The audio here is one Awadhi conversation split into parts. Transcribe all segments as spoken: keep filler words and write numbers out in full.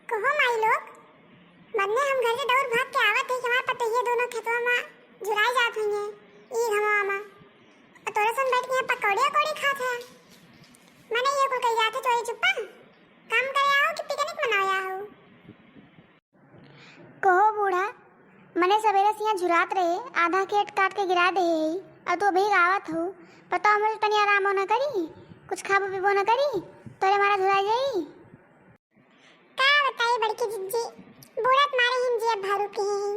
कहो माई लोग, मन्ने हम घर से दौड़ भाग के आवत है कि हमार पतोहिया दोनों खेतवा में झुराई जात हुई है, ई घमवा में। और तोरे सन बैठ के यहाँ पकौड़ी अकौड़ी खात है। मने ये कुल कही जात है चोरी चुप्पा? काम करे आओ कि पिकनिक मनावे आओ? कहो बूढ़ा, मने सबेरे से यहाँ झुरात रहे, आधा खेत काट के गिरा दे है, और तू अभी आवत हो, बताओ हमरे तनी आरामो न करी, कुछ खाबो पीबो न करी, तोरे मारा झुराई जाई। का बताई बड़की जिज्जी, बूढ़ा तुम्हारे हिम जिया भारू की है।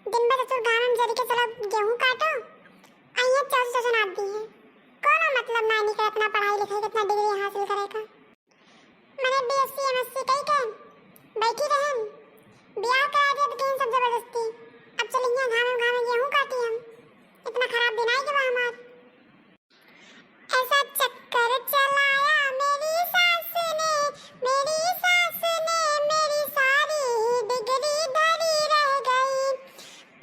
दिन भर ससुर घाम में जरी के चलो गेहूं काटो, अइया चाउर ससुनात दी है। कोनो मतलब ना निकले इतना पढ़ाई लिखाई, कितना डिग्री हासिल करे का। मने बीएससी एमएससी कई के बैठी रहन, बियाह करा दिया तो कहीं सब जबरदस्ती। अब चलिए घामे घामे गेहूं काटी हम, इतना खराब दिन आई गवा हमार। ऐसा चक्कर चलाया मेरी सास ने, मेरी सास ने, मेरी सारी ही डिग्री धरी रह गई।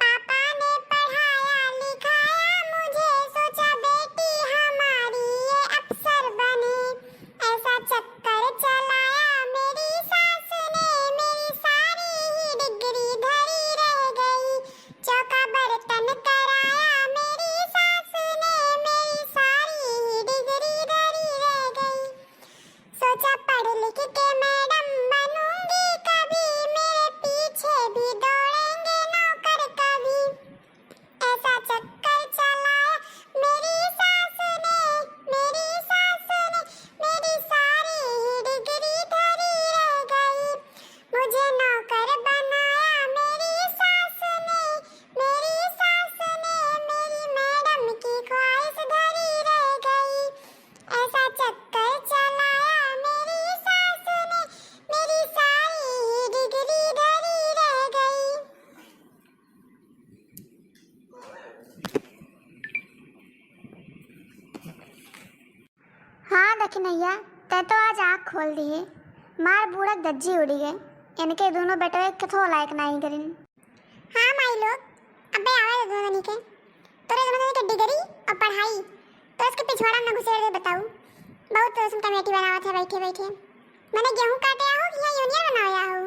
पापा ने पढ़ाया लिखाया मुझे, सोचा बेटी हमारी ये अफसर बने। ऐसा चक्कर चलाया मेरी सास ने, मेरी सारी ही डिग्री धरी रह गई। चौका बर्तन कराया मेरी सास ने, मेरी सारी ही डिग्री धरी रह गई। सोचा पढ़ लिख के मैडम बनूंगी कभी, मेरे पीछे भी दौड़ेंगे नौकर कभी। ऐसा चक्कर चलाया मेरी सास ने, मेरी सास ने, मेरी सारी ही डिग्री धरी रह गई। मुझे नौकर बनाया मेरी सास ने, मेरी सास ने, मेरी मैडम की ख्वाहिश धरी रह गई। ऐसा चक्कर चलाया मेरी सास ने, मेरी सारी ही डिग्री धरी रह गई। हाँ दखिनैया, तै तो आज आँख खोल दिहे। मार बूढ़ा गज्जी उड़ी गए। इनके दोनों बेटवे के थो लायक नाहीं करिन। हाँ माई लोग, अबे आवे दे दोनों जनी के। तोरे दोनों जनी के डिग्री और पढ़ाई, तो इसके पिछवाड़ा में घुसेड़ दे बताऊ। बहुत तो सुन कमेटी बनावत है बैठे बैठे। मने गेहूं काटे आहो कि यहाँ यूनियन बनावे आहो?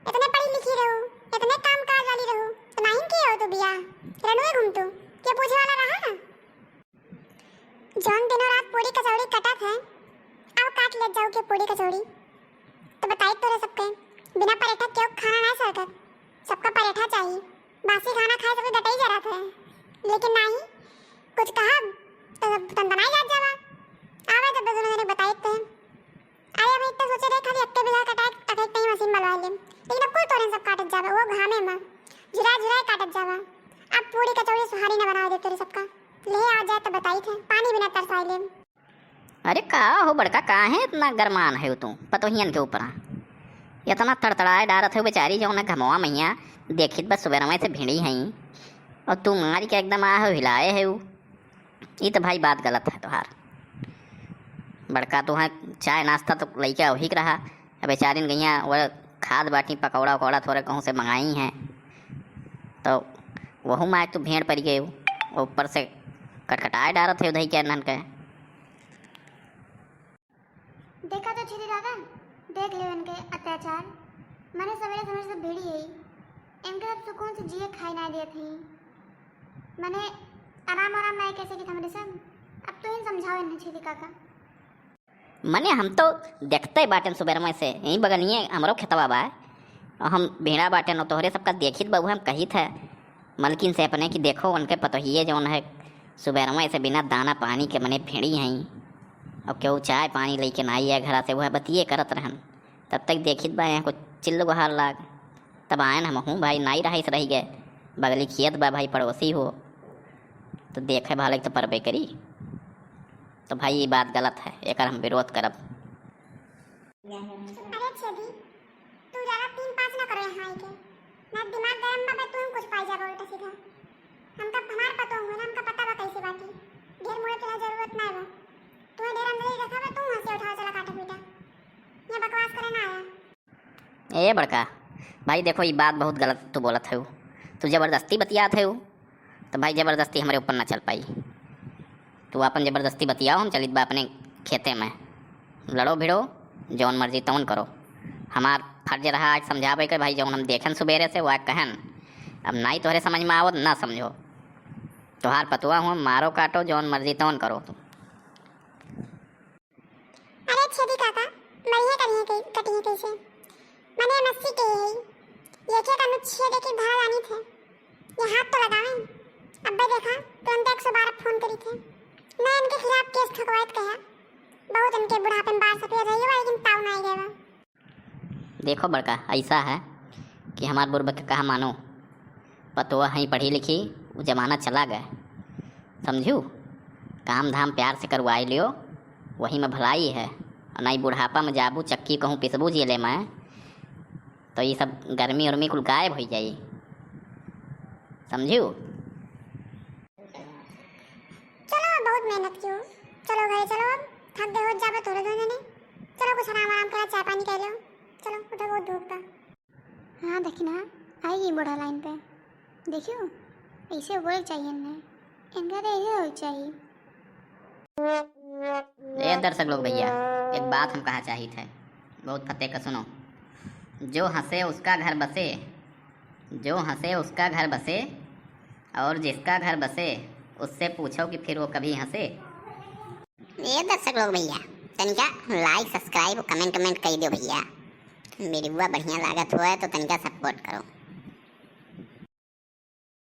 इतने पढ़ी लिखी रहू, इतने काम काज वाली रहू, तो नाहीं किए हो तू बियाह? रनुए घूमतू, के पूछे वाला रहा? जौन दिनों रात पूरी कचौड़ी कटत है, आओ काट ले जाओ के पूरी कचौड़ी। तो बताई तोरे सबके, बिना परेठा केहू खाना ना सरकत, सबका परेठा चाहिए। बासी खाना खाए से भी गटई जरत है, लेकिन नाहीं, कुछ कहब तो सब तनतनाई जात जावा। आवे जब दोनों जने बताई तो। अरे, हम इतना सोचे रहे, खाली अक्के बिगहा कटाए, अक्के कहीं मशीन मलवा लेम। लेकिन अब कुल तोरे सब काटत जावे, वो घामे में। झुरा झुराए काटत जावे। अब पूरी कचौड़ी सुहारी न बनावे दे तोरे सबका। ले आ जाए तो बताई थे, पानी बिना तरसाए लेम। अरे का हो बड़का, काहे इतना गरमान है तू पतोहियन के ऊपर? इतना तड़तड़ाए डारत है बेचारी, जौन घमवा मैया देखित बस सुबेरवे से भिड़ी हैं। और तू मारी के एकदम आ हो हिलाए है। ई तो भाई बात गलत है तोहार। बड़का तो है, चाय नाश्ता तो लइका वही के रहा। अब बेचारिन गइया वो खाद बाटी पकौड़ा उकौड़ा थोड़े कहूँ से मंगाई हैं, तो वहू में आज तो भेड़ पड़ गए। ऊपर से कटकटाए डारत है उधई के अनहन के। देखा तो छेदी दादा, देख ले इनके अत्याचार। मने सवेरे सवेरे से भिड़ी है, इनके अब सुकून से जिए खाए ना देत ही। मने आराम आराम ना कैसे की हमरे सब। अब तू ही समझाओ इन्हें छेदी काका। मने हम तो देखते बाटेन सुबेरवे से, यहीं बगलिए हमरो खेतवा बा। और हम भेड़ा बाटेन, और तोहरे सबका देखित बा, हम कहित है मलकिन से अपने कि देखो उनके पतोहिए जौन है सुबेरवे से बिना दाना पानी के मने भेड़ी हैं। और केहू चाय पानी लेके ना आइए घरा से, वह बतिये करत रहन। तब तक देखित बा यहाँ कुछ चिल्ल गुहार लाग। तब आयन हमहूँ भाई, नाई रहा इस रही गए, बगली खेत बा भाई, पड़ोसी हो, तो देखे भाले तो परबे करी। तो भाई ये बात गलत है, एकर हम विरोध करब। अरे छेदी, तू ज्यादा तीन पाँच ना करे यहाँ आइके, ना दिमाग गरम बा, तू हम कुछ पाई जाबो उल्टा सीधा। हम तब हमार पतो हुए ना, हमका पता बा कैसे बाटी। ढेर मुड़े के जरूरत ना बा, तू ढेर अंदर ही रखा बा, तू वहाँ से उठाओ चला काटा पीटा, यहाँ बकवास करे ना आया। ए बड़का भाई, देखो, ई बात बहुत गलत तू बोलत है। तू जबरदस्ती बतियात है, तो भाई, जबरदस्ती हमरे ऊपर ना चल पाई। तू अपन जबरदस्ती बतियाओ, हम चलित बा अपने खेते में। लड़ो भिड़ो, जौन मर्जी तौन करो, हमार फर्ज रहा आज समझावे के भाई, जौन हम देखन सुबेरे से वह कहन। अब नाई तोहरे समझ में आवत ना समझो। तोहार पतोह हुआ, मारो काटो जौन मर्जी तौन करो। अरे छेदी काका, मरिहे करिहे कई-, कटिहे कैसे? मने मस्ती के है। ये क्या कानू छेद के धारा जानी थे। ये हाथ तो लगावे। अब्बे देखा, तुरंत एक सौ बारह फोन करी थे। मैं इनके खिलाफ केस ठोकवाइत कहा। बहुत इनके बुढ़ापे में बार सफेद रही हुआ, लेकिन ताऊ ना आई गए बा। देखो बड़का, ऐसा है कि हमार बुरबक के कहा मानो, पतोह हई पढ़ी लिखी, उ जमाना चला गए, समझू? काम धाम प्यार से करवाई लियो, वही में भलाई है। और नहीं बुढ़ापा में जाबू चक्की कहूँ पिसबू जेले में, तो ये सब गर्मी उर्मी कुल गायब हो जाई, समझू? चलो, बहुत मेहनत की हो। चलो घरे चलो, अब थक गए हो जाबे थोड़े दो जने। चलो कुछ आराम आराम करा, चाय पानी कर लो। चलो उठो, बहुत धूप बा। हाँ दखिना, आई गई बूढ़ा लाइन पे। देखियो, ऐसे बोले चाहिए इन्हें, इनका तो ऐसे हो चाहिए। ए दर्शक लोग भैया, एक बात हम कहा चाहित है, बहुत फतेह का सुनो। जो हंसे उसका घर बसे, जो हंसे उसका घर बसे, और जिसका घर बसे उससे पूछो कि फिर वो कभी हंसे। ए दर्शक लोग भैया, तनिका like, subscribe, comment, comment कर दो भैया। वीडियो बढ़िया लागत हुआ है तो तनिका support करो।